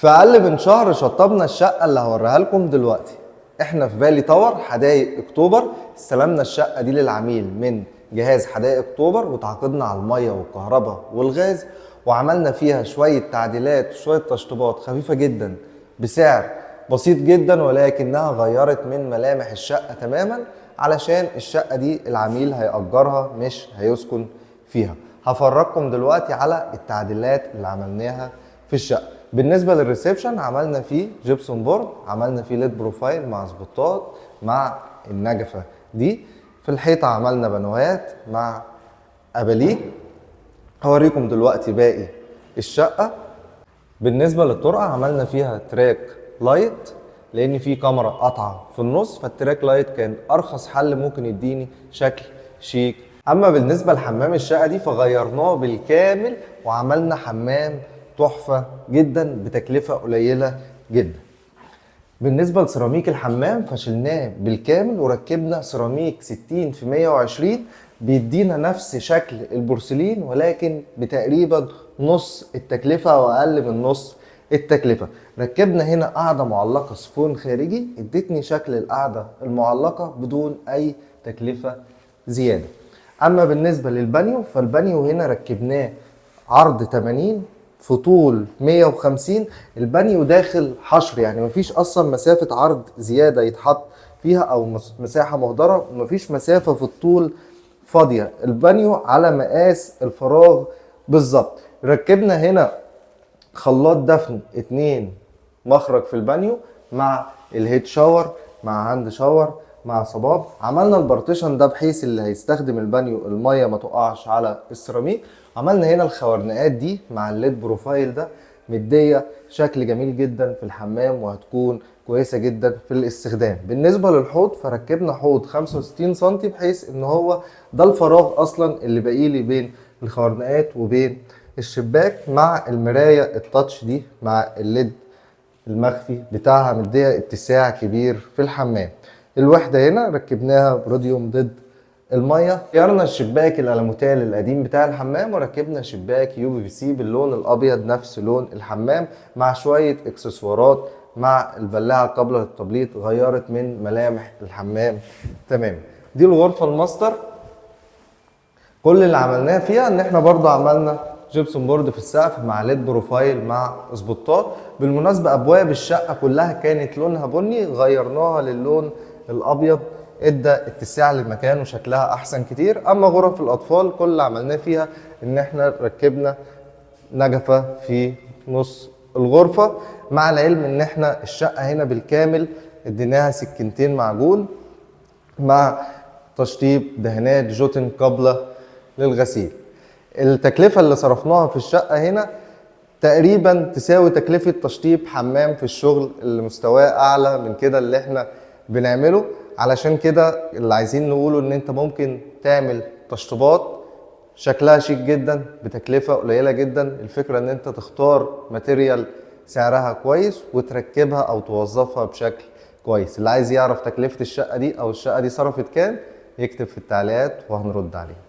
في اقل من شهر شطبنا الشقة اللي هوريها لكم دلوقتي. احنا في Valley Tower حدائق اكتوبر. استلمنا الشقة دي للعميل من جهاز حدائق اكتوبر، وتعاقدنا على المية والكهرباء والغاز، وعملنا فيها شوية تعديلات وشوية تشطيبات خفيفة جدا بسعر بسيط جدا، ولكنها غيرت من ملامح الشقة تماما، علشان الشقة دي العميل هيأجرها مش هيسكن فيها. هفرجكم دلوقتي على التعديلات اللي عملناها في الشقة. بالنسبة لل reception عملنا فيه gypsum board، عملنا فيه LED profile مع سبوتات مع النجفة دي. في الحيطة عملنا بانوهات مع اباليك. هوريكم دلوقتي باقي الشقة. بالنسبة للطرقة عملنا فيها track light، لان في كمرة قاطعة في النص، فال track light كان ارخص حل ممكن يديني شكل شيك. اما بالنسبة لحمام الشقة دي فغيرناه بالكامل وعملنا حمام تحفة جدا بتكلفة قليلة جدا. بالنسبة لسيراميك الحمام فشلناه بالكامل وركبنا سيراميك 60 في 120، بيدينا نفس شكل البورسلين ولكن بتقريبا نص التكلفة او اقل من نص التكلفة. ركبنا هنا قاعدة معلقة سفون خارجي، ادتني شكل القاعدة المعلقة بدون اي تكلفة زيادة. اما بالنسبة للبانيو فالبانيو هنا ركبناه عرض 80 في طول 150. البانيو داخل حشر، يعني مفيش اصلا مسافة عرض زيادة يتحط فيها او مساحة مهدرة، ومفيش مسافة في الطول فاضية. البانيو على مقاس الفراغ بالظبط. ركبنا هنا خلاط دفن 2 مخرج في البانيو مع ال head shower مع hand shower مع صباب. عملنا ال partition ده بحيث اللي هيستخدم البانيو المية ما تقعش على السيراميك. عملنا هنا الخوارنقات دي مع ال LED profile ده، مديه شكل جميل جدا في الحمام وهتكون كويسة جدا في الاستخدام. بالنسبة للحوض فركبنا حوض 65 سنتي، بحيث ان هو ده الفراغ اصلا اللي باقيلي بين الخوارنقات وبين الشباك، مع المراية ال touch دي مع ال LED المخفي بتاعها، مدية اتساع كبير في الحمام. الوحدة هنا ركبناها بروديوم ضد المية. غيرنا الشباك الالوميتال القديم بتاع الحمام وركبنا شباك UPVC باللون الابيض نفس لون الحمام، مع شوية اكسسوارات مع البلاعة القابلة للتبليط، غيرت من ملامح الحمام تماما. دي الغرفة الماستر. كل اللي عملناه فيها ان احنا برضو عملنا gypsum board في السقف مع LED profile مع سبوتات. بالمناسبة ابواب الشقة كلها كانت لونها بني، غيرناها للون الابيض، ادى اتساع للمكان وشكلها احسن كتير. اما غرف الاطفال كل اللي عملناه فيها ان احنا ركبنا نجفة في نص الغرفة، مع العلم ان احنا الشقة هنا بالكامل اديناها سكينتين معجون مع تشطيب دهانات جوتن قابلة للغسيل. التكلفة اللي صرفناها في الشقة هنا تقريبا تساوي تكلفة تشطيب حمام في الشغل اللي مستواه أعلى من كده اللي احنا بنعمله. علشان كده اللي عايزين نقوله ان انت ممكن تعمل تشطيبات شكلها شيك جدا بتكلفة قليلة جدا. الفكرة ان انت تختار material سعرها كويس وتركبها او توظفها بشكل كويس. اللي عايز يعرف تكلفة الشقة دي او الشقة دي صرفت كام يكتب في التعليقات وهنرد عليه.